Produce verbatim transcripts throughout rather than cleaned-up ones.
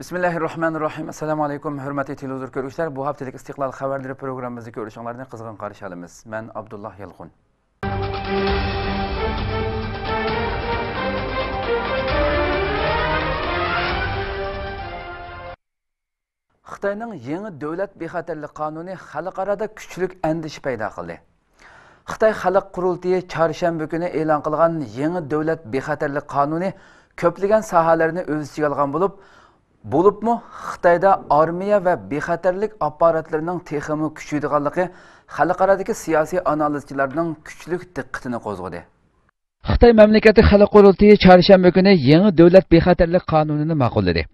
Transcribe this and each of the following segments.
بىسمىللاھىررەھمانىررەھىم. ئەسسالامۇ ئەلەيكۇم، ھۆرمەتلىك تېلېۋىزور كۆرگۈچىلەر. بۇ ھەپتىلىك ئىستىقلال خەۋەرلىرى پروگراممىمىزنى كۆرۈشۈڭلارنى قىزغىن قارشى ئالىمىز. مەن ئابدۇللا يالقۇن. خىتاينىڭ يېڭى دۆلەت بىخەتەرلىك قانۇنى خەلقئارادا كۈچلۈك ئەندىشە پەيدا قىلدى. خىتاي خەلق قۇرۇلتىيى چارشەنبە كۈنى ئېلان قىلغان يېڭى دۆلەت بىخەتەرلىك قانۇنى كۆپلىگەن ساھەلەرنى ئۆز ئىچىگە ئالغان بولۇپ، بولۇپمۇ خىتايدا ئارمىيە ۋە بىخەتەرلىك ئاپپاراتلىرىنىڭ تېخىمۇ كۈچىيىدىغانلىقى خەلقئارادىكى سىياسىي ئانالىزچىلارنىڭ كۈچلۈك دىققىتىنى قوزغىدى. خىتاي مەملىكەتلىك خەلق قۇرۇلتىيى چارشەنبە كۈنى يېڭى دۆلەت بىخەتەرلىك قانۇنىنى ماقۇللىدى.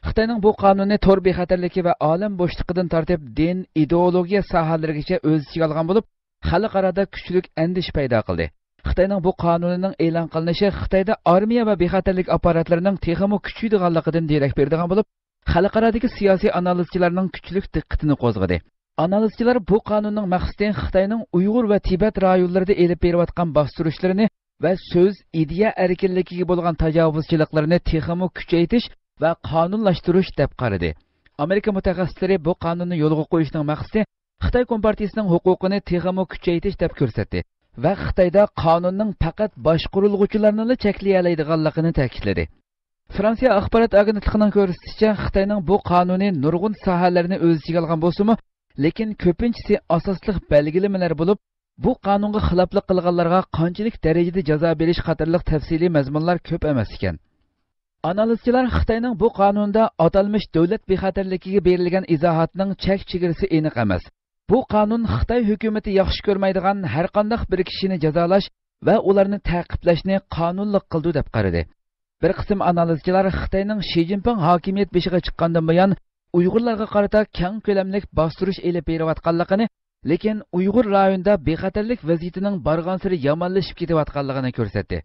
خىتاينىڭ بۇ قانۇنى تور بىخەتەرلىكى ۋە ئالەم بوشلۇقىدىن تارتىپ دىن، ئىدېئولوگىيە ساھەلىرىگىچە ئۆز ئىچىگە ئالغان بولۇپ، خەلقئارادا كۈچلۈك ئەندىشە پەيدا قىلدى. خىتاينىڭ بۇ قانۇنىنىڭ ئېلان قىلىنىشى خىتايدا ئارمىيە ۋە بىخەتەرلىك ئاپپاراتلىرىنىڭ تېخىمۇ كۈچىيىدىغانلىقىدىن دېرەك بېرىدىغان بولۇپ، خەلقئارادىكى سىياسىي ئانالىزچىلارنىڭ كۈچلۈك دىققىتىنى قوزغىدى. ئانالىزچىلار بۇ قانۇننىڭ مەقسىتى خىتاينىڭ ئۇيغۇر ۋە تىبەت رايونلىرىدا ئېلىپ بېرىۋاتقان باستۇرۇشلىرىنى ۋە سۆز، ئىدىيە ئەركىنلىكىگە بولغان تاجاۋۇزچىلىقلىرىنى تېخىمۇ كۈچەيتىش ۋە قانۇنلاشتۇرۇش دەپ قارىدى. ئامېرىكا مۇتەخەسسىسلىرى بۇ قانۇننى يولغا قويۇشنىڭ مەقسىتى خىتاي كومپارتىيىسىنىڭ ھوقۇقىنى تېخىمۇ كۈچەيتىش دەپ كۆرسەتتى ۋە خىتايدا قانۇننىڭ پەقەت باشقۇرۇلغۇچىلارنىلا چەكلىيەلەيدىغانلىقىنى تەكىتلىدى. فرانسىيە ئاخبارات ئاگېنتلىقىنىڭ كۆرسىتىشىچە، خىتاينىڭ بۇ قانۇنى نۇرغۇن ساھەلەرنى ئۆز ئىچىگە ئالغان بولسىمۇ، لېكىن كۆپىنچىسى ئاساسلىق بەلگىلىمىلەر بولۇپ، بۇ قانۇنغا خىلاپلىق قىلغانلارغا قانچىلىك دەرىجىدە جازا بېرىش قاتارلىق تەپسىلىي مەزمۇنلار كۆپ ئەمەس ئىكەن. ئانالىزچىلار خىتاينىڭ بۇ قانۇندا ئاتالمىش دۆلەت بىخەتەرلىكىگە بېرىلگەن ئىزاھاتنىڭ چەك چېگرىسى ئېنىق ئەمەس. بۇ قانۇن خىتاي ھۆكۈمىتى ياخشى كۆرمەيدىغان ھەرقانداق بىر كىشىنى جازالاش ۋە ئۇلارنى تەقىبلەشنى قانۇنلۇق قىلىدۇ دەپ قارىدى. بىر قىسىم ئانالىزچىلار خىتاينىڭ شى جىنپىڭ ھاكىمىيەت بېشىغا چىققاندىن بۇيان ئۇيغۇرلارغا قارىتا كەڭ كۆلەملىك باستۇرۇش ئېلىپ بېرىۋاتقانلىقىنى، لېكىن ئۇيغۇر رايونىدا بىخەتەرلىك ۋەزىيىتىنىڭ بارغانسېرى يامانلىشىپ كېتىۋاتقانلىقىنى كۆرسەتتى.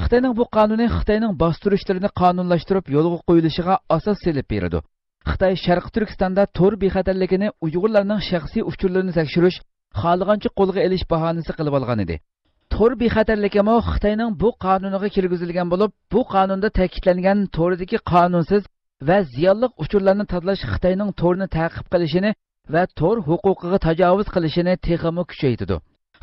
خىتاينىڭ بۇ قانۇنى خىتاينىڭ باستۇرۇشلىرىنى قانۇنلاشتۇرۇپ يولغا قويۇلۇشىغا ئاساس سېلىپ بېرىدۇ. خىتاي شەرقىي تۈركىستاندا تور بىخەتەرلىكىنى ئۇيغۇرلارنىڭ شەخسىي ئۇچۇرلىرىنى تەكشۈرۈش، خالىغانچە قولغا ئېلىش باھانىسى قىلىۋالغان ئىدى. تور بىخەتەرلىكىمۇ خىتاينىڭ بۇ قانۇنىغا كىرگۈزۈلگەن بولۇپ، بۇ قانۇندا تەكىتلەنگەن توردىكى قانۇنسىز ۋە زىيانلىق ئۇچۇرلارنى تازىلاش خىتاينىڭ تورنى تەقىب قىلىشىنى ۋە تور ھوقۇقىغا تاجاۋۇز قىلىشىنى تېخىمۇ كۈچەيتىدۇ.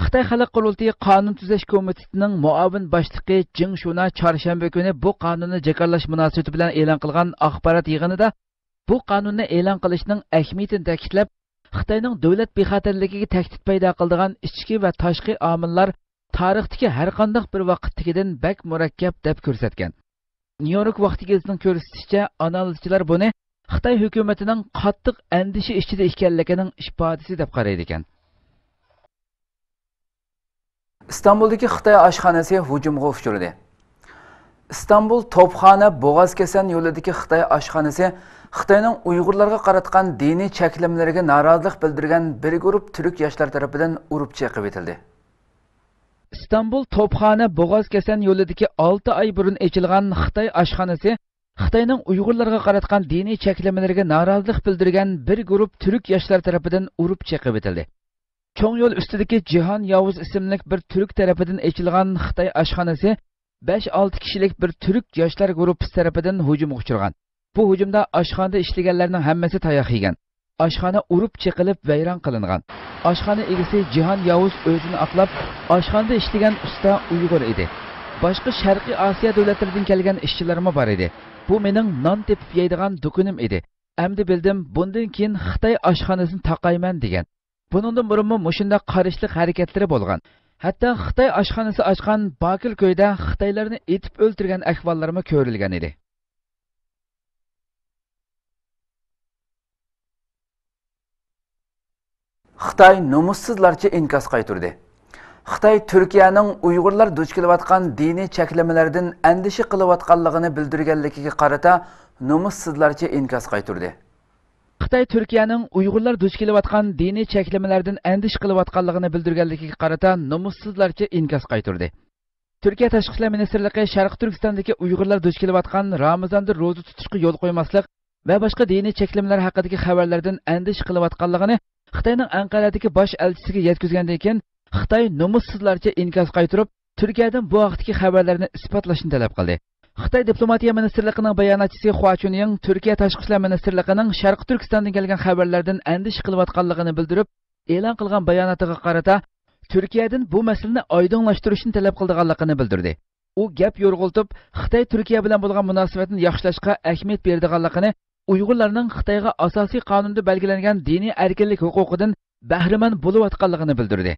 خىتاي خەلق قۇرۇلتىيى قانۇن تۈزەش كومىتېتىنىڭ مۇئاۋىن باشلىقى جېڭ شۇنا چارشەنبە كۈنى بۇ قانۇننى جاكارلاش مۇناسىۋىتى بىلەن ئېلان قىلغان ئاخبارات يىغىنىدا بۇ قانۇننى ئېلان قىلىشنىڭ ئەھمىيىتىنى تەكىتلەپ، خىتاينىڭ دۆلەت بىخەتەرلىكىگە تەھدىت پەيدا قىلىدىغان ئىچكى ۋە تاشقى ئامىللار تارىختىكى ھەرقانداق بىر ۋاقىتتىكىدىن بەك مۇرەككەپ دەپ كۆرسەتكەن. نيۇ يورك ۋاقتى گېزىتىنىڭ كۆرسىتىشىچە، ئانالىزچىلار بۇنى خىتاي ھۆكۈمىتىنىڭ قاتتىق ئەندىشە ئىچىدە ئىكەنلىكىنىڭ ئىپادىسى دەپ قارايدىكەن. ئىستانبۇلدىكى خىتاي ئاشخانىسى ھۇجۇمغا ئۇچرىدى. ئىستانبۇل توپخانا بوغازكېسەن يولىدىكى خىتاي ئاشخانىسى خىتاينىڭ ئۇيغۇرلارغا قاراتقان دىنىي چەكلىمىلىرىگە نارازىلىق بىلدۈرگەن بىر گۇرۇپ تۈرك ياشلار تەرىپىدىن ئۇرۇپ چېقىۋېتىلدى. ئىستانبۇل توپخانا بوغازكېسەن يولىدىكى ئالتە ئاي بۇرۇن ئېچىلغان خىتاي ئاشخانىسى خىتاينىڭ ئۇيغۇرلارغا قاراتقان دىنىي چەكلىمىلىرىگە نارازىلىق بىلدۈرگەن بىر گۇرۇپ تۈرك ياشلار تەرىپىدىن ئۇرۇپ چېقىۋېتىلدى. چوڭ يول ئۈستىدىكى جىھان ياۋۇز ئىسىملىك بىر تۈرك تەرىپىدىن ئېچىلغان خىتاي ئاشخانىسى بەش-ئالتە كىشىلىك بىر تۈرك ياشلار گۇرۇپپىسى تەرىپىدىن ھۇجۇمغا ئۇچرىغان. بۇ ھۇجۇمدا ئاشخانىدا ئىشلىگەنلەرنىڭ ھەممىسى تاياق يېگەن. ئاشخانا ئۇرۇپ چېقىلىپ ۋەيران قىلىنغان. ئاشخانا ئىگىسى جىھان ياۋۇز ئۆزىنى ئاقلاپ، ئاشخانىدا ئىشلىگەن ئۇستا ئۇيغۇر ئىدى. باشقا شەرقىي ئاسىيا دۆلەتلىرىدىن كەلگەن ئىشچىلارمۇ بار ئىدى. بۇ مېنىڭ نان تېپىپ يەيدىغان دۇكىنىم ئىدى. ئەمدى بىلدىم، بۇندىن كېيىن خىتاي ئاشخانىسىنى تاقايمەن، دېگەن. بۇنىڭدىن بۇرۇنمۇ مۇشۇنداق قارشىلىق ھەرىكەتلىرى بولغان. ھەتتا خىتاي ئاشخانىسى ئاچقان باكىركويدا خىتايلارنى ئېتىپ ئۆلتۈرگەن ئەھۋاللارمۇ كۆرۈلگەن ئىدى. خىتاي نومۇسسىزلارچە ئىنكاس قايتۇردى. خىتاي تۈركىيەنىڭ ئۇيغۇرلار دۇچ كېلىۋاتقان دىنىي چەكلىمىلەردىن ئەندىشە قىلىۋاتقانلىقىنى بىلدۈرگەنلىكىگە قارىتا نومۇسسىزلارچە ئىنكاس قايتۇردى. خىتاي تۈركىيەنىڭ ئۇيغۇرلار دۇچ كېلىۋاتقان دىنىي چەكلىمىلەردىن ئەندىشە قىلىۋاتقانلىقىنى بىلدۈرگەنلىكىگە قارىتا نومۇسسىزلارچە ئىنكاس قايتۇردى. تۈركىيە تاشقى ئىشلار مىنىستىرلىقى شەرقىي تۈركىستاندىكى ئۇيغۇرلار دۇچ كېلىۋاتقان رامىزاندا روزا تۇتۇشقا يول قويماسلىق ۋە باشقا دىنىي چەكلىمىلەر ھەققىدىكى خەۋەرلەردىن ئەندىشە قىلىۋاتقانلىقىنى خىتاينىڭ ئەنقەرەدىكى باش ئەلچىسىگە يەتكۈزگەندىن كېيىن، خىتاي نومۇسسىزلارچە ئىنكاس قايتۇرۇپ، تۈركىيەدىن بۇ ھەقتىكى خەۋەرلەرنى ئىسپاتلاشنى تەلەپ قىلدى. خىتاي دىپلوماتىيە مىنىستىرلىقىنىڭ باياناتچىسى خۇا چۈنيىڭ تۈركىيە تاشقى ئىشلار مىنىستىرلىقىنىڭ شەرقىي تۈركىستاندىن كەلگەن خەۋەرلەردىن ئەندىشە قىلىۋاتقانلىقىنى بىلدۈرۈپ، ئېلان قىلغان باياناتىغا قارىتا، تۈركىيەدىن بۇ مەسىلىنى ئايدىڭلاشتۇرۇشنى تەلەپ قىلىدىغانلىقىنى بىلدۈردى. ئۇ گەپ يورغىلىتىپ، خىتاي تۈركىيە بىلەن بولغان مۇناسىۋەتنى ياخشىلاشقا ئەھمىيەت بېرىدىغانلىقىنى، ئۇيغۇرلارنىڭ خىتايغا ئاساسىي قانۇندا بەلگىلەنگەن دىنىي ئەركىنلىك ھوقۇقىدىن بەھرىمەن بولۇۋاتقانلىقىنى بىلدۈردى.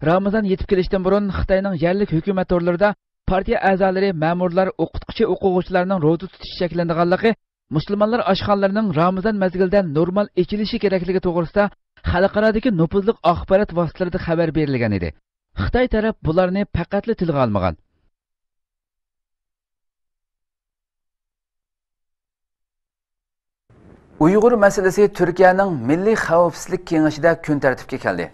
رامىزان يېتىپ كېلىشتىن بۇرۇن خىتاينىڭ يەرلىك ھۆكۈمەت تورلىرىدا پارتىيە ئەزالىرى، مەمۇرلار، ئوقۇتقۇچى، ئوقۇغۇچىلارنىڭ روزا تۇتۇشى چەكلىنىدىغانلىقى، مۇسۇلمانلار ئاشخانىلىرىنىڭ رامىزان مەزگىلىدە نورمال ئېچىلىشى كېرەكلىكى توغرىسىدا خەلقئارادىكى نوپۇزلۇق ئاخبارات ۋاسىتىلىرىدا خەۋەر بېرىلگەن ئىدى. خىتاي تەرەپ بۇلارنى پەقەتلا تىلغا ئالمىغان. ئۇيغۇر مەسىلىسى تۈركىيەنىڭ مىللىي خەۋپسىزلىك كېڭىشىدە كۈن تەرتىپكە كەلدى.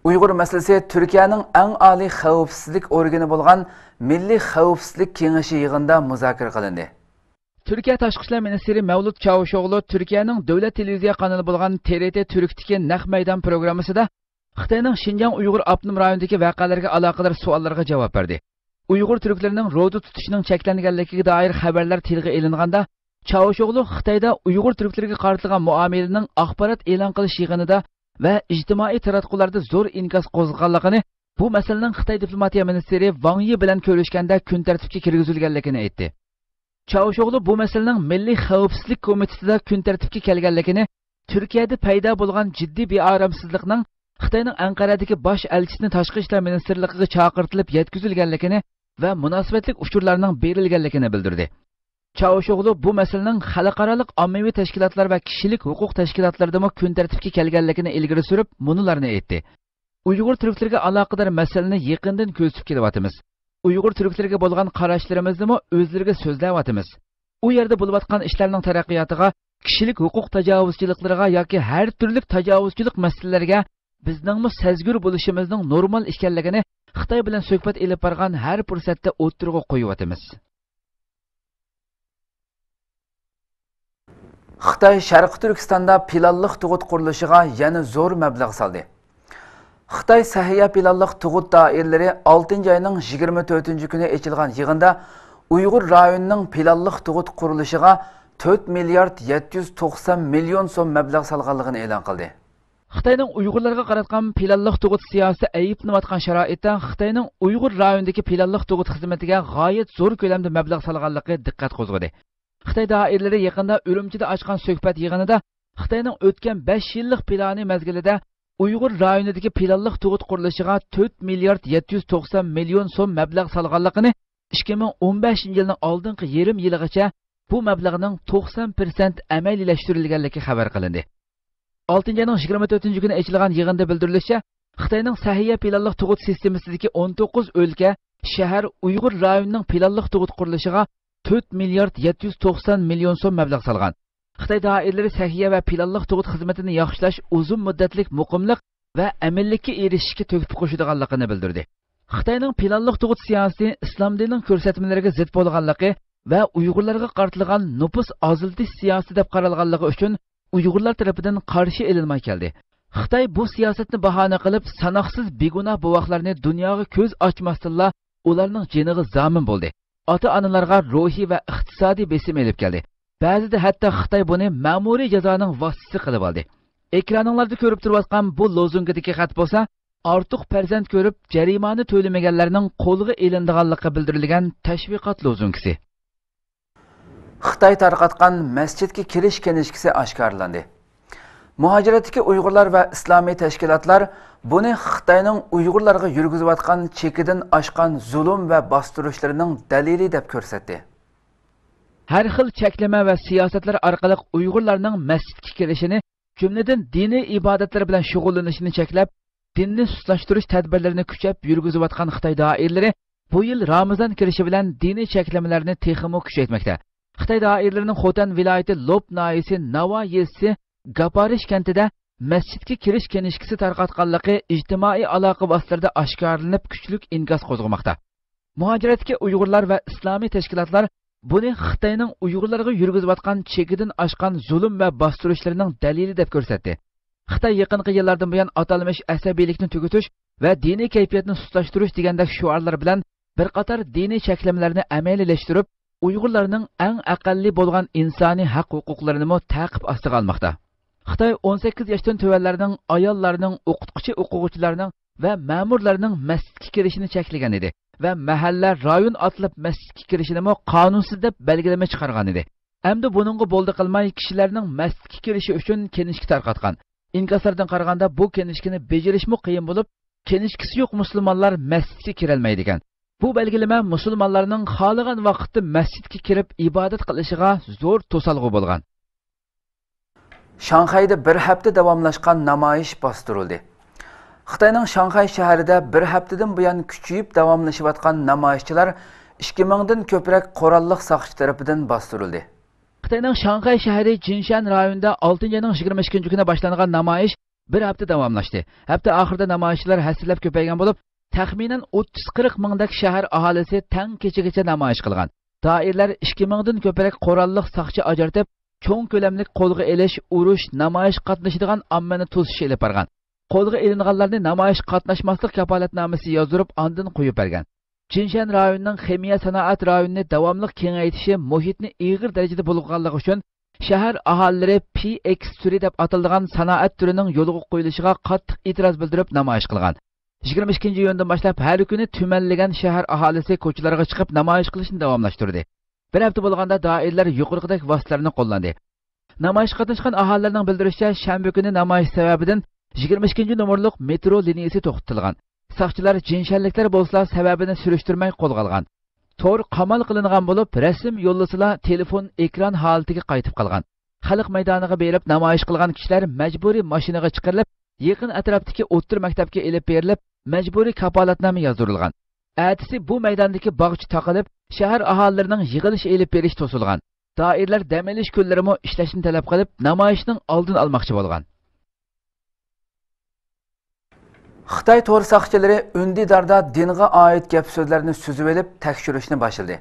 ئۇيغۇر مەسىلىسى تۈركىيەنىڭ ئەڭ ئالىي خەۋپسىزلىك ئورگىنى بولغان مىللىي خەۋپسىزلىك كېڭىشى يىغىنىدا مۇزاكىرە قىلىندى. تۈركىيە تاشقى ئىشلار مىنىستىرى مەۋلۇت چاۋۇشئوغلۇ تۈركىيەنىڭ دۆلەت تېلېۋىزىيە قانىلى بولغان تې رې تې تۈركتىكى نەق مەيدان پروگراممىسىدا خىتاينىڭ شىنجاڭ ئۇيغۇر ئاپتونوم رايونىدىكى ۋەقەلەرگە ئالاقىدار سوئاللارغا جاۋاب بەردى. ئۇيغۇر تۈركلىرىنىڭ روزا تۇتۇشىنىڭ چەكلەنگەنلىكىگە دائىر خەۋەرلەر تىلغا ئېلىنغاندا، چاۋۇشئوغلۇ خىتايدا ئۇيغۇر تۈركلىرىگە قارىتىلغان مۇئامىلىنىڭ ئاخبارات ئېلان قىلىش يىغىنىدا ۋە ئىجتىمائىي تاراتقۇلاردا زور ئىنكاس قوزغىغانلىقىنى، بۇ مەسىلىنىڭ خىتاي دىپلوماتىيە مىنىستىرى ۋاڭ يى بىلەن كۆرۈشكەندە كۈن تەرتىپكە كىرگۈزۈلگەنلىكىنى ئېيتتى. چاۋۇشئوغلۇ بۇ مەسىلىنىڭ مىللىي خەۋپسىزلىك كومىتېتىدا كۈن تەرتىپكە كەلگەنلىكىنى، تۈركىيەدە پەيدا بولغان جىددىي بىئارامسىزلىقنىڭ خىتاينىڭ ئەنقەرەدىكى باش ئەلچىسىنى تاشقى ئىشلار مىنىستىرلىقىغا چاقىرتىلىپ يەتكۈزۈلگەنلىكىنى ۋە مۇناسىۋەتلىك ئۇچۇرلارنىڭ بېرىلگەنلىكىنى بىلدۈردى. چاۋۇشئوغلۇ بۇ مەسىلىنىڭ خەلقئارالىق ئاممىۋى تەشكىلاتلار ۋە كىشىلىك ھوقۇق تەشكىلاتلىرىدىمۇ كۈن تەرتىپكە كەلگەنلىكىنى ئىلگىرى سۈرۈپ، مۇنۇلارنى ئېيتتى. ئۇيغۇر تۈركلىرىگە ئالاقىدار مەسىلىنى يېقىندىن كۆزىتىپ كېلىۋاتىمىز. ئۇيغۇر تۈركلىرىگە بولغان قاراشلىرىمىزنىمۇ ئۆزلىرىگە سۆزلەۋاتىمىز. ئۇ يەردە بولۇۋاتقان ئىشلارنىڭ تەرەققىياتىغا، كىشىلىك ھوقۇق تاجاۋۇزچىلىقلىرىغا ياكى ھەر تۈرلۈك تاجاۋۇزچىلىق مەسىلىلىرىگە بىزنىڭمۇ سەزگۈر بولۇشىمىزنىڭ نورمال ئىكەنلىكىنى خىتاي بىلەن سۆھبەت ئېلىپ بارغان ھەر پۇرسەتتە ئوتتۇرىغا قويۇۋاتىمىز. خىتاي شەرقىي تۈركىستاندا پىلانلىق تۇغۇت قۇرۇلۇشىغا يەنە زور مەبلەغ سالدى. خىتاي سەھىيە پىلانلىق تۇغۇت دائىرىلىرى ئالتىنچى ئاينىڭ يىگىرمە تۆتىنچى كۈنى ئېچىلغان يىغىندا ئۇيغۇر رايونىنىڭ پىلانلىق تۇغۇت قۇرۇلۇشىغا تۆت مىليارد يەتتە يۈز توقسان مىليون سوم مەبلەغ سالغانلىقىنى ئېلان قىلدى. خىتاينىڭ ئۇيغۇرلارغا قاراتقان پىلانلىق تۇغۇت سىياسىتى ئەيىبلىنىۋاتقان شارائىتتا خىتاينىڭ ئۇيغۇر رايونىدىكى پىلانلىق تۇغۇت خىزمىتىگە غايەت زور كۆلەمدە مەبلەغ سالغانلىقى دىققەت قوزغىدى. خىتاي دائىرىلىرى يېقىندا ئۈرۈمچىدە ئاچقان سۆھبەت يىغىنىدا خىتاينىڭ ئۆتكەن بەش يىللىق پىلانى مەزگىلىدە ئۇيغۇر رايونىدىكى پىلانلىق تۇغۇت قۇرۇلۇشىغا تۆت مىليارد يەتتە يۈز توقسان مىليون سوم مەبلەغ سالغانلىقىنى، ئىككى مىڭ ئون بەشىنچى يىلنىڭ ئالدىنقى يېرىم يىلىغىچە بۇ مەبلەغنىڭ توقسان پىرسەنت ئەمەلىيلەشتۈرۈلگەنلىكى خەۋەر قىلىندى. ئالتىنچى ئاينىڭ يىگىرمە تۆتىنچى كۈنى ئېچىلغان يىغىندا بىلدۈرۈلۈشىچە، خىتاينىڭ سەھىيە پىلانلىق تۇغۇت سىستېمىسىدىكى ئون توققۇز ئۆلكە، شەھەر ئۇيغۇر رايونىنىڭ پىلانلىق تۇغۇت قۇرۇلۇشىغا تۆت مىليارد يەتتە يۈز توقسان مىليون سوم مەبلەغ سالغان. خىتاي دائىرىلىرى سەھىيە ۋە پىلانلىق تۇغۇت خىزمىتىنى ياخشىلاش ئۇزۇن مۇددەتلىك مۇقىملىق ۋە ئەمىنلىككە ئېرىشىشكە تۆھپە قوشىدىغانلىقىنى بىلدۈردى. خىتاينىڭ پىلانلىق تۇغۇت سىياسىتى ئىسلام دىنىنىڭ كۆرسەتمىلىرىگە زىت بولغانلىقى ۋە ئۇيغۇرلارغا قارىتىلغان نوپۇس ئازلىتىش سىياسىتى دەپ قارالغانلىقى ئۈچۈن ئۇيغۇرلار تەرىپىدىن قارشى ئېلىنماي كەلدى. خىتاي بۇ سىياسەتنى باھانە قىلىپ، ساناقسىز بىگۇناھ بوۋاقلارنى دۇنياغا كۆز ئاچماستىنلا ئۇلارنىڭ جېنىغا زامىن بولدى. ئاتا-ئانىلارغا روھىي ۋە ئىقتىسادىي بېسىم ئېلىپ كەلدى. بەزىدە ھەتتا خىتاي بۇنى مەمۇرىي جازانىڭ ۋاسىتىسى قىلىۋالدى. ئېكرانىڭلاردا كۆرۈپ تۇرۇۋاتقان بۇ لوزۇنكىدىكى خەت بولسا، ئارتۇق پەرزەنت كۆرۈپ، جەرىمانە تۆلىمىگەنلەرنىڭ قولغا ئېلىنىدىغانلىقى بىلدۈرۈلگەن تەشۋىقات لوزۇنكىسى. خىتاي تارقاتقان مەسچىتكە كىرىش كىنىشكىسى ئاشكارىلاندى. مۇھاجىرەتتىكى ئۇيغۇرلار ۋە ئىسلامىي تەشكىلاتلار بۇنى خىتاينىڭ ئۇيغۇرلارغا يۈرگۈزۈۋاتقان چېكىدىن ئاشقان زۇلۇم ۋە باستۇرۇشلىرىنىڭ دەلىلى دەپ كۆرسەتتى. ھەر خىل چەكلىمە ۋە سىياسەتلەر ئارقىلىق ئۇيغۇرلارنىڭ مەسچىتكە كىرىشىنى، جۈملىدىن دىنىي ئىبادەتلەر بىلەن شۇغۇللىنىشىنى چەكلەپ، دىننى سۇسلاشتۇرۇش تەدبىرلىرىنى كۈچەپ يۈرگۈزۈۋاتقان خىتاي دائىرىلىرى بۇ يىل رامىزان كىرىشى بىلەن دىنىي چەكلىمىلەرنى تېخىمۇ كۈچەيتمەكتە. خىتاي دائىرىلىرىنىڭ خوتەن ۋىلايىتى لوپ ناھىيەسى ناۋا يېزىسى گاپارىش كەنتىدە مەسچىتكە كىرىش كىنىشكىسى تارقاتقانلىقى ئىجتىمائىي ئالاقە ۋاسىتىلىرىدە ئاشكارىلىنىپ، كۈچلۈك ئىنكاس قوزغىماقتا. مۇھاجىرەتتىكى ئۇيغۇرلار ۋە ئىسلامىي تەشكىلاتلار بۇنى خىتاينىڭ ئۇيغۇرلارغا يۈرگۈزۈۋاتقان چېكىدىن ئاشقان زۇلۇم ۋە باستۇرۇشلىرىنىڭ دەلىلى دەپ كۆرسەتتى. خىتاي يېقىنقى يىللاردىن بۇيان ئاتالمىش ئەسەبىيلىكنى تۈگىتىش ۋە دىنىي كەيپىياتنى سۇسلاشتۇرۇش دېگەندەك شوئارلار بىلەن بىر قاتار دىنىي چەكلىمىلەرنى ئەمەلىيلەشتۈرۈپ، ئۇيغۇرلارنىڭ ئەڭ ئەقەللىي بولغان ئىنسانىي ھەق ھوقۇقلىرىنىمۇ تەقىپ ئاستىغا ئالماقتا. خىتاي ئون سەككىز ياشتىن تۆۋەنلەرنىڭ، ئاياللارنىڭ، ئوقۇتقۇچى ئوقۇغۇچىلارنىڭ ۋە مەمۇرلارنىڭ مەسچىتكە كىرىشىنى چەكلىگەن ئىدى ۋە مەھەللە، رايون ئاتىلىپ مەسچىتكە كىرىشىنىمۇ قانۇنسىز دەپ بەلگىلىمە چىقارغان ئىدى. ئەمدى بۇنىڭغا بولدى قىلماي، كىشىلەرنىڭ مەسچىتكە كىرىشى ئۈچۈن كىنىشكا تارقاتقان. ئىنكاسلاردىن قارىغاندا، بۇ كىنىشكىنى بېجىرىشمۇ قىيىن بولۇپ، كىنىشكىسى يوق مۇسۇلمانلار مەسچىتكە كىرەلمەيدىكەن. بۇ بەلگىلىمە مۇسۇلمانلارنىڭ خالىغان ۋاقىتتا مەسچىتكە كىرىپ ئىبادەت قىلىشىغا زور توسالغۇ بولغان. شاڭخەيدە بىر ھەپتە داۋاملاشقان نامايىش باستۇرۇلدى. خىتاينىڭ شاڭخەي شەھىرىدە بىر ھەپتىدىن بۇيان كۈچىيىپ داۋاملىشىۋاتقان نامايىشچىلار ئىككى مىڭدىن كۆپرەك قوراللىق ساقچى تەرىپىدىن باستۇرۇلدى. خىتاينىڭ شاڭخەي شەھىرى جىنشەن رايونىدا ئالتىنچى ئاينىڭ يىگىرمە ئىككىنچى كۈنى باشلانغان نامايىش بىر ھەپتە داۋاملاشتى. ھەپتە ئاخىرىدا نامايىشچىلار ھەسسىلەپ كۆپەيگەن بولۇپ، تەخمىنەن ئوتتۇز قىرىق مىڭدەك شەھەر ئاھالىسى تەڭ كېچىگىچە نامايىش قىلغان. دائىرىلەر ئىككى مىڭدىن كۆپرەك قوراللىق ساقچى ئاجرىتىپ، چوڭ كۆلەملىك قولغا ئېلىش، ئۇرۇش، نامايىش قاتنىشىدىغان ئاممىنى توسۇش ئېلىپ بارغان. قولغا ئېلىنغانلارنى نامايىشقا قاتناشماسلىق كاپالەتنامىسى يازدۇرۇپ، ئاندىن قويۇپ بەرگەن. جىنشەن رايونىنىڭ خىمىيە سانائەت رايونىنى داۋاملىق كېڭەيتىشى مۇھىتنى ئېغىر دەرىجىدە بۇلغىغانلىقى ئۈچۈن، شەھەر ئاھالىلىرى پى ئېكس تۈرى دەپ ئاتىلىدىغان سانائەت تۈرىنىڭ يولغا قويۇلۇشىغا قاتتىق ئېتىراز بىلدۈرۈپ نامايىش قىلغان. يىگىرمە ئىككىنچى ئىيۇندىن باشلاپ ھەر كۈنى تۈمەنلىگەن شەھەر ئاھالىسى كوچىلارغا چىقىپ نامايىش قىلىشنى داۋاملاشتۇردى. بىر ھەپتە بولغاندا دائىرىلەر يۇقىرىقىدەك ۋاسىتىلەرنى قوللاندى. نامايىشقا قاتناشقان ئاھالىلەرنىڭ بىلدۈرۈشىچە، شەنبە كۈنى نامايىش سەۋەبىدىن يىگىرمە ئىككىنچى نومۇرلۇق مېترو لىنىيىسى توختىتىلغان. ساقچىلار جىنشەنلىكلەر بولسىلا سەۋەبىنى سۈرۈشتۈرمەي قولغا ئالغان. تور قامال قىلىنغان بولۇپ، رەسىم يوللىسىلا تېلېفون ئېكران ھالىتىگە قايتىپ قالغان. خەلق مەيدانىغا بېرىپ نامايىش قىلغان كىشىلەر مەجبۇرىي ماشىنىغا چىقىرىلىپ، يېقىن ئەتراپتىكى ئوتتۇرا مەكتەپكە ئېلىپ بېرىلىپ، مەجبۇرىي كاپالەتنامە يازدۇرۇلغان. ئەتىسى بۇ مەيداندىكى باغچە تاقىلىپ، شەھەر ئاھالىلىرىنىڭ يىغىلىش ئېلىپ بېرىشى توسۇلغان. دائىرىلەر دەم ئېلىش كۈنلىرىمۇ ئىشلەشنى تەلەپ قىلىپ، نامايىشنىڭ ئالدىنى ئالماقچى بولغان. خىتاي تور ساقچىلىرى ئۈندىداردا دىنغا ئائىت گەپ-سۆزلەرنى سۈزۈۋېلىپ، تەكشۈرۈشنى باشلىدى.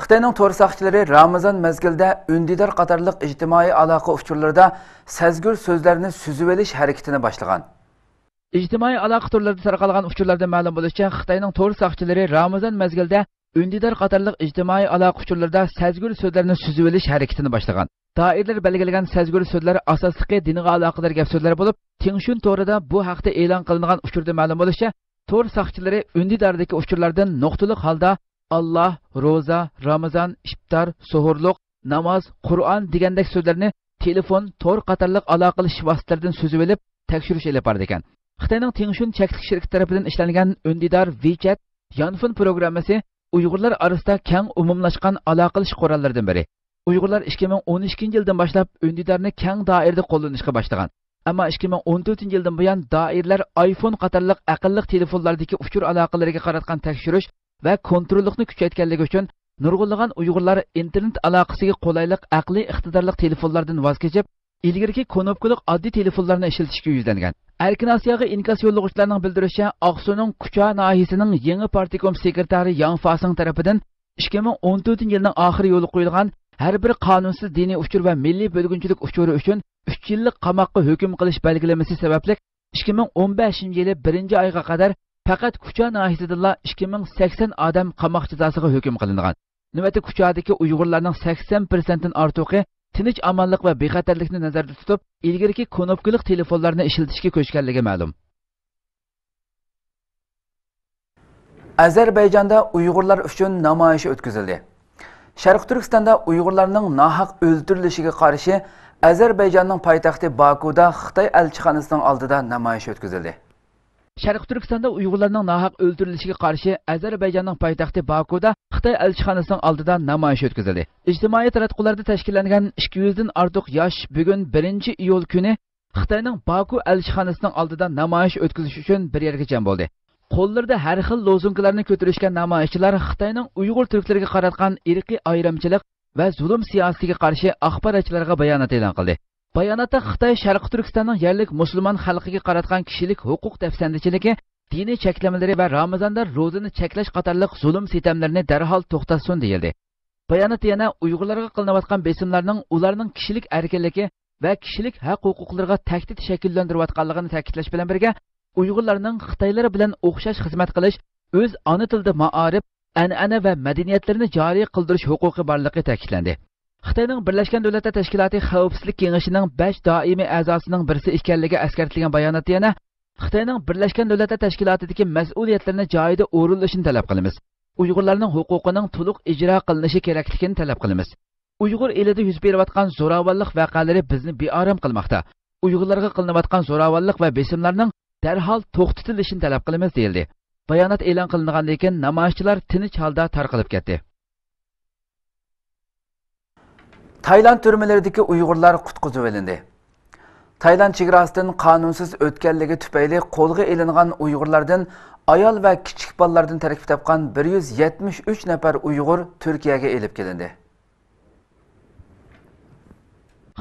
خىتاينىڭ تور ساقچىلىرى رامىزان مەزگىلىدە ئۈندىدار قاتارلىق ئىجتىمائىي ئالاقە ئۇچۇرلىرىدا سەزگۈر سۆزلەرنى سۈزۈۋېلىش ھەرىكىتىنى باشلىغان. ئىجتىمائىي ئالاقە تورلىرىدا تارقالغان ئۇچۇرلاردىن مەلۇم بولۇشىچە، خىتاينىڭ تور ساقچىلىرى رامىزان مەزگىلىدە ئۈندىدار قاتارلىق ئىجتىمائىي ئالاقە ئۇچۇرلىرىدا سەزگۈر سۆزلەرنى سۈزۈۋېلىش ھەرىكىتىنى باشلىغان. دائىرىلەر بەلگىلىگەن سەزگۈر سۆزلەر ئاساسلىقى دىنغا ئالاقىدار گەپ-سۆزلەر بولۇپ، تىڭشۈن تورىدا بۇ ھەقتە ئېلان قىلىنغان ئۇچۇردا مەلۇم بولۇشىچە، تور ساقچىلىرى ئۈندىداردىكى ئۇچۇرلاردىن نۇقتىلىق ھالدا ئاللا، روزا، رامىزان، ئىپتار، سوھۇرلۇق، ناماز، قۇرئان دېگەندەك سۆزلەرنى تېلېفون، تور قاتارلىق ئالاقىلىشىش ۋاسىتىلىرىدىن سۈزۈۋېلىپ، تەكشۈرۈش ئېلىپ بارىدىكەن. خىتاينىڭ تىڭشۈن چەكلىك شىركىتى تەرىپىدىن ئىشلەنگەن ئۈندىدار ۋىچەت يانفون پروگراممىسى ئۇيغۇرلار ئارىسىدا كەڭ ئومۇملاشقان ئالاقىلىشىش قوراللىرىدىن بىرى. ئۇيغۇرلار ئىككى مىڭ ئون ئىككىنچى يىلدىن باشلاپ ئۈندىدارنى كەڭ دائىرىدە قوللىنىشقا باشلىغان. ئەمما ئىككى مىڭ ئون تۆتىنچى يىلدىن بۇيان دائىرىلەر ئايفون قاتارلىق ئەقىللىق تېلېفونلاردىكى ئۇچۇر ئالاقىلىرىگە قاراتقان تەكشۈرۈش ۋە كونتروللۇقنى كۈچەيتكەنلىكى ئۈچۈن، نۇرغۇنلىغان ئۇيغۇرلار ئىنتېرنېت ئالاقىسىگە قولايلىق ئەقلىي ئىقتىدارلىق تېلېفونلاردىن ۋاز كېچىپ، ئىلگىرىكى كونوپكىلىق ئاددىي تېلېفونلارنى ئىشلىتىشكە يۈزلەنگەن. ئەركىن ئاسىياغا ئىنكاس يوللىغۇچىلارنىڭ بىلدۈرۈشىچە، ئاقسۇنىڭ كۇچا ناھىيەسىنىڭ يېڭى پارتكوم سېكرېتارى ياڭ فاسىڭ تەرىپىدىن ئىككى مىڭ ئون تۆتىنچى يىلنىڭ ئاخىرى يولغا قويۇلغان ھەر بىر قانۇنسىز دىنىي ئۇچۇر ۋە مىللىي بۆلگۈنچىلىك ئۇچۇرى ئۈچۈن ئۈچ يىللىق قاماققا ھۆكۈم قىلىش بەلگىلىمىسى سەۋەبلىك، ئىككى مىڭ ئون بەشىنچى يىلى بىرىنچى ئايغا قەدەر پەقەت كۇچا ناھىيەسىدىلا ئىككى مىڭ سەكسەن ئادەم قاماق جازاسىغا ھۆكۈم قىلىنغان. نۆۋەتتە كۇچادىكى ئۇيغۇرلارنىڭ سەكسەن پىرسەنتتىن ئارتۇقى تىنچ-ئامانلىق ۋە بىخەتەرلىكنى نەزەردە تۇتۇپ، ئىلگىرىكى كونوپكىلىق تېلېفونلارنى ئىشلىتىشكە كۆچكەنلىكى مەلۇم. ئەزەربەيجاندا ئۇيغۇرلار ئۈچۈن نامايىش ئۆتكۈزۈلدى. شەرقىي تۈركىستاندا ئۇيغۇرلارنىڭ ناھەق ئۆلتۈرۈلۈشىگە قارشى ئەزەربەيجاننىڭ پايتەختى باكۇدا خىتاي ئەلچىخانىسىنىڭ ئالدىدا نامايىش ئۆتكۈزۈلدى. شەرقىي تۈركىستاندا ئۇيغۇرلارنىڭ ناھەق ئۆلتۈرۈلۈشىگە قارشى ئەزەربەيجاننىڭ پايتەختى باكۇدا خىتاي ئەلچىخانىسىنىڭ ئالدىدا نامايىش ئۆتكۈزۈلدى. ئىجتىمائىي تاراتقۇلاردا تەشكىللەنگەن ئىككى يۈزدىن ئارتۇق ياش بۈگۈن بىرىنچى ئىيۇل كۈنى خىتاينىڭ باكۇ ئەلچىخانىسىنىڭ ئالدىدا نامايىش ئۆتكۈزۈش ئۈچۈن بىر يەرگە جەم بولدى. قوللىرىدا ھەر خىل لوزۇنكىلارنى كۆتۈرۈشكەن نامايىشچىلار خىتاينىڭ ئۇيغۇر تۈركلىرىگە قاراتقان ئىرقىي ئايرىمچىلىق ۋە زۇلۇم سىياسىتىگە قارشى ئاخباراتچىلارغا بايانات ئېلان قىلدى. باياناتتا خىتاي شەرقىي تۈركىستاننىڭ يەرلىك مۇسۇلمان خەلقىگە قاراتقان كىشىلىك ھوقۇق دەپسەندىچىلىكى، دىنىي چەكلىمىلىرى ۋە رامىزاندا روزىنى چەكلەش قاتارلىق زۇلۇم سىتەملىرىنى دەرھال توختاتسۇن دېيىلدى. باياناتتا يەنە ئۇيغۇرلارغا قىلىنىۋاتقان بېسىملارنىڭ ئۇلارنىڭ كىشىلىك ئەركىنلىكى ۋە كىشىلىك ھەق ھوقۇقلىرىغا تەھدىت شەكىللەندۈرۈۋاتقانلىقىنى تەكىتلەش بىلەن بىرگە، ئۇيغۇرلارنىڭ خىتايلار بىلەن ئوخشاش خىزمەت قىلىش، ئۆز ئانا تىلىدا مائارىپ، ئەنئەنە ۋە مەدەنىيەتلىرىنى جارى قىلدۇرۇش ھوقۇقى بارلىقى تەكىتلەندى. خىتاينىڭ بىرلەشكەن دۆلەتلەر تەشكىلاتى خەۋپسىزلىك كېڭىشىنىڭ بەش دائىمىي ئەزاسىنىڭ بىرسى ئىكەنلىكى ئەسكەرتىلگەن باياناتتا يەنە خىتاينىڭ بىرلەشكەن دۆلەتلەر تەشكىلاتىدىكى مەسئۇلىيەتلىرىنى جايىدا ئورۇنلىشىنى تەلەپ قىلىمىز. ئۇيغۇرلارنىڭ ھوقۇقىنىڭ تولۇق ئىجرا قىلىنىشى كېرەكلىكىنى تەلەپ قىلىمىز. ئۇيغۇر ئېلىدە يۈز بېرىۋاتقان زوراۋانلىق ۋەقەلىرى بىزنى بىئارام قىلماقتا. ئۇيغۇرلارغا قىلىنىۋاتقان زوراۋانلىق ۋە بېسىملارنىڭ دەرھال توختىتىلىشىنى تەلەپ قىلىمىز، دېيىلدى. بايانات ئېلان قىلىنغاندىن كېيىن نامايىشچىلار تىنچ ھالدا تارقىلىپ كەتتى. تايلاند تۈرمىلىرىدىكى ئۇيغۇرلار قۇتقۇزۇۋېلىندى. تايلاند چېگراسىدىن قانۇنسىز ئۆتكەنلىكى تۈپەيلى قولغا ئېلىنغان ئۇيغۇرلاردىن ئايال ۋە كىچىك بالىلاردىن تەركىب تاپقان بىر يۈز يەتمىش ئۈچ نەپەر ئۇيغۇر تۈركىيەگە ئېلىپ كېلىندى.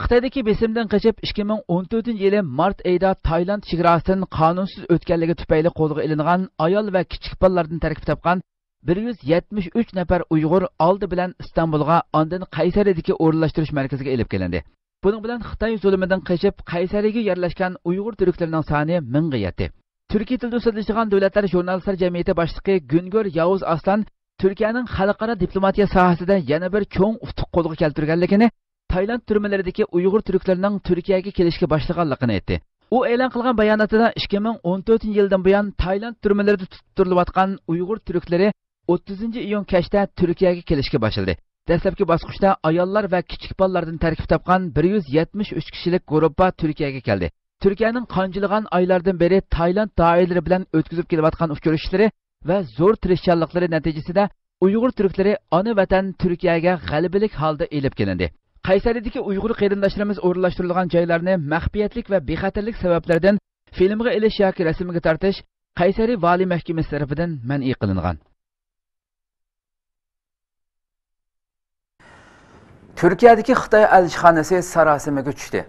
خىتايدىكى بېسىمدىن قېچىپ، ئىككى مىڭ ئون تۆتىنچى يىلى مارت ئېيىدا تايلاند چېگراسىدىن قانۇنسىز ئۆتكەنلىكى تۈپەيلى قولغا ئېلىنغان ئايال ۋە كىچىك بالىلاردىن تەركىب تاپقان بىر يۈز يەتمىش ئۈچ نەپەر ئۇيغۇر ئالدى بىلەن ئىستانبۇلغا، ئاندىن قەيسەرىدىكى ئورۇنلاشتۇرۇش مەركىزىگە ئېلىپ كېلىندى. بۇنىڭ بىلەن خىتاي زۇلۇمىدىن قېچىپ، قەيسەرىگە يەرلەشكەن ئۇيغۇر تۈركلىرىنىڭ سانى مىڭغا يەتتى. تۈركىي تىلدا سۆزلىشىدىغان دۆلەتلەر ژۇرنالىستلار جەمئىيىتى باشلىقى گۈنگۆر ياۋۇز ئاسلان تۈركىيەنىڭ خەلقئارا دىپلوماتىيە ساھەسىدە يەنە بىر چوڭ ئۇتۇق قولغا كەلتۈرگەنلىكىنى، تايلاند تۈرمىلىرىدىكى ئۇيغۇر تۈركلىرىنىڭ تۈركىيەگە كېلىشكە باشلىغانلىقىنى ئېيتتى. ئۇ ئېلان قىلغان باياناتىدا ئىككى مىڭ ئون تۆتىنچى يىلدىن بۇيان تايلاند تۈرمىلىرىدە تۇتۇپ تۇرۇلۇۋاتقان ئۇيغۇر تۈركلىرى ئوتتۇزىنچى ئىيۇن كەچتە تۈركىيەگە كېلىشكە باشلىدى. دەسلەپكى باسقۇچتا ئاياللار ۋە كىچىك بالىلاردىن تەركىب تاپقان بىر يۈز يەتمىش ئۈچ كىشىلىك گۇرۇپپا تۈركىيەگە كەلدى. تۈركىيەنىڭ قانجىلىغان ئايلاردىن بېرى تايلاند دائىرىلىرى بىلەن ئۆتكۈزۈپ كېلىۋاتقان ئۇچرىشىشلىرى ۋە زور تىرىشچانلىقلىرى نەتىجىسىدە ئۇيغۇر تۈركلىرى ئانا ۋەتەن تۈركىيەگە غەلىبىلىك ھالدا ئېلىپ كېلىندى. قەيسەرىدىكى ئۇيغۇر قېرىنداشلىرىمىز ئورۇنلاشتۇرۇلغان جايلارنى مەخپىيەتلىك ۋە بىخەتەرلىك سەۋەبلىرىدىن فىلىمغا ئېلىش ياكى رەسىمگە تارتىش قەيسەرى ۋالىي مەھكىمىسى تەرىپىدىن مەنئى قىلىنغان. تۈركىيەدىكى خىتاي ئەلچىخانىسى ساراسىمىگە چۈشتى.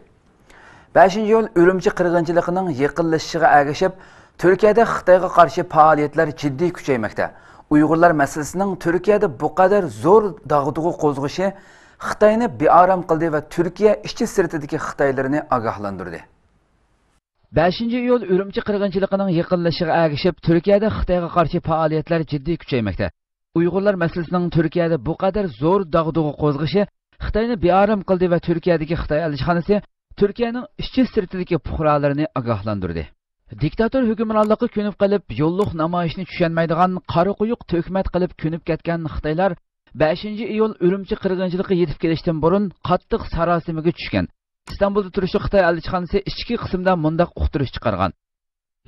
بەشىنچى ئىيۇل ئۈرۈمچى قىرغىنچىلىقىنىڭ يېقىنلىشىشىغا ئەگىشىپ، تۈركىيەدە خىتايغا قارشى پائالىيەتلەر جىددىي كۈچەيمەكتە. ئۇيغۇرلار مەسىلىسىنىڭ تۈركىيەدە بۇ قەدەر زور داغدۇغا قوزغىشى خىتاينى بىئارام قىلدى ۋە تۈركىيە ئىچى سىرتىدىكى خىتايلىرىنى ئاگاھلاندۇردى. بەشىنچى ئىيۇل ئۈرۈمچى قىرغىنچىلىقىنىڭ يېقىنلىشىشىغا ئەگىشىپ، تۈركىيەدە خىتايغا قارشى پائالىيەتلەر جىددىي كۈچەيمەكتە. ئۇيغۇرلار مەسىلىسىنىڭ تۈركىيەدە بۇ قەدەر زور داغدۇغا قوزغىشى خىتاينى بىئارام قىلدى ۋە تۈركىيەدىكى خىتاي ئەلچىخانىسى تۈركىيەنىڭ ئىچى سىرتىدىكى پۇقرالىرىنى ئاگاھلاندۇردى. دىكتاتور ھۆكۈمرانلىققا كۆنۈپ قېلىپ، يوللۇق نامايىشنى چۈشەنمەيدىغان قارا قويۇق تۆھمەت قىلىپ كۆنۈپ كەتكەن خىتايلار بەشىنچى ئىيۇل ئۈرۈمچى قىرغىنچىلىقى يېتىپ كېلىشتىن بۇرۇن قاتتىق ساراسىمىگە چۈشكەن. ئىستانبۇلدا تۇرۇشلۇق خىتاي ئەلچىخانىسى ئىچكى قىسىمدا مۇنداق ئۇقتۇرۇش چىقارغان: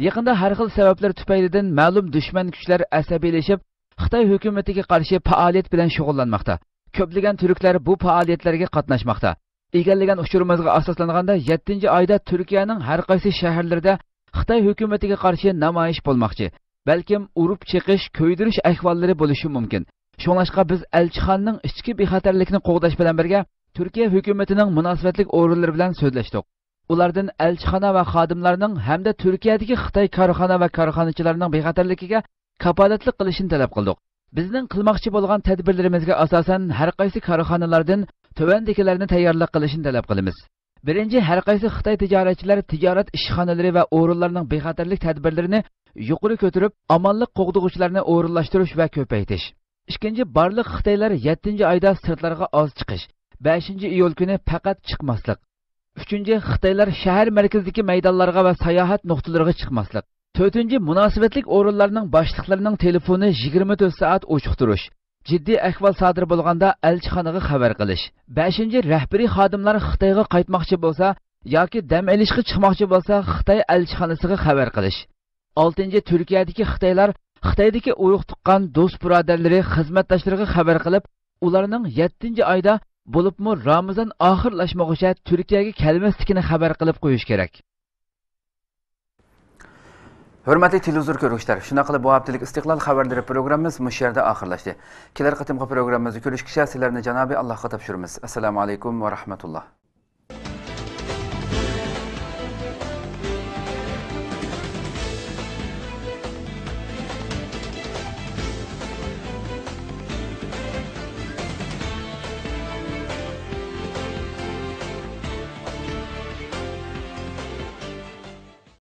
يېقىندا ھەر خىل سەۋەبلەر تۈپەيلىدىن مەلۇم دۈشمەن كۈچلەر ئەسەبىيلىشىپ، خىتاي ھۆكۈمىتىگە قارشى پائالىيەت بىلەن شۇغۇللانماقتا. كۆپلىگەن تۈركلەر بۇ پائالىيەتلەرگە قاتناشماقتا. ئىگىلىگەن ئۇچۇرىمىزغا ئاساسلانغاندا، يەتتىنچى ئايدا تۈركىيەنىڭ ھەر قايسى شەھەرلىرىدە خىتاي ھۆكۈمىتىگە قارشى نامايىش بولماقچى. بەلكىم ئۇرۇپ چېقىش، كۆيدۈرۈش ئەھۋاللىرى بولۇشى مۇمكىن. شۇڭلاشقا بىز ئەلچىخانىنىڭ ئىچكى بىخەتەرلىكنى قوغداش بىلەن بىرگە، تۈركىيە ھۆكۈمىتىنىڭ مۇناسىۋەتلىك ئورۇنلىرى بىلەن سۆزلەشتۇق. ئۇلاردىن ئەلچىخانا ۋە خادىملارنىڭ ھەمدە تۈركىيەدىكى خىتاي كارخانا ۋە كارخانىچىلارنىڭ بىخەتەرلىكىگە كاپالەتلىك قىلىشىنى تەلەپ قىلدۇق. بىزنىڭ قىلماقچى بولغان تەدبىرلىرىمىزگە ئاساسەن، ھەر قايسى كارخانىلاردىن تۆۋەندىكىلەرنى تەييارلىق قىلىشىنى تەلەپ قىلىمىز. بىرىنچى، ھەر قايسى خىتاي تىجارەتچىلەر تىجارەت ئىشخانىلىرى ۋە ئورۇنلارنىڭ بىخەتەرلىك تەدبىرلىرىنى يۇقىرى كۆتۈرۈپ، ئامانلىق قوغدىغۇچىلارنى ئورۇنلاشتۇرۇش ۋە كۆپەيتىش. ئىككىنچى، بارلىق خىتايلار يەتتىنچى ئايدا سىرتلارغا ئاز چىقىش، بەشىنچى ئىيۇل كۈنى پەقەت چىقماسلىق. ئۈچىنچى، خىتايلار شەھەر مەركىزىدىكى مەيدانلارغا ۋە ساياھەت نۇقتىلىرىغا چىقماسلىق. تۆتىنچى، مۇناسىۋەتلىك ئورۇنلارنىڭ باشلىقلىرىنىڭ تېلېفونى يىگىرمە تۆت سائەت ئوچۇق تۇرۇش. جىددىي ئەھۋال سادىر بولغاندا ئەلچىخانىغا خەۋەر قىلىش. بەشىنچى، رەھبىرىي خادىملار خىتايغا قايتماقچى بولسا ياكى دەم ئېلىشقا چىقماقچى بولسا، خىتاي ئەلچىخانىسىغا خەۋەر قىلىش. ئالتىنچى، تۈركىيەدىكى خىتايلار خىتايدىكى ئۇرۇق-تۇغقان، دوست-بۇرادەرلىرى، خىزمەتداشلىرىغا خەۋەر قىلىپ، ئۇلارنىڭ يەتتىنچى ئايدا، بولۇپمۇ رامىزان ئاخىرلاشمىغۇچە تۈركىيەگە كەلمەسلىكىنى خەۋەر قىلىپ قويۇش كېرەك. ھۆرمەتلىك تېلېۋىزور كۆرگۈچىلەر، شۇنداق قىلىپ بۇ ھەپتىلىك ئىستىقلال خەۋەرلىرى پروگراممىمىز مۇشۇ يەردە ئاخىرلاشتى. كېلەر قېتىمقى پروگراممىمىزدا كۆرۈشكىچە سىلەرنى جانابى ئاللاھقا تاپشۇرىمىز. ئەسسالامۇ ئەلەيكۇم ۋە رەھمەتۇللا.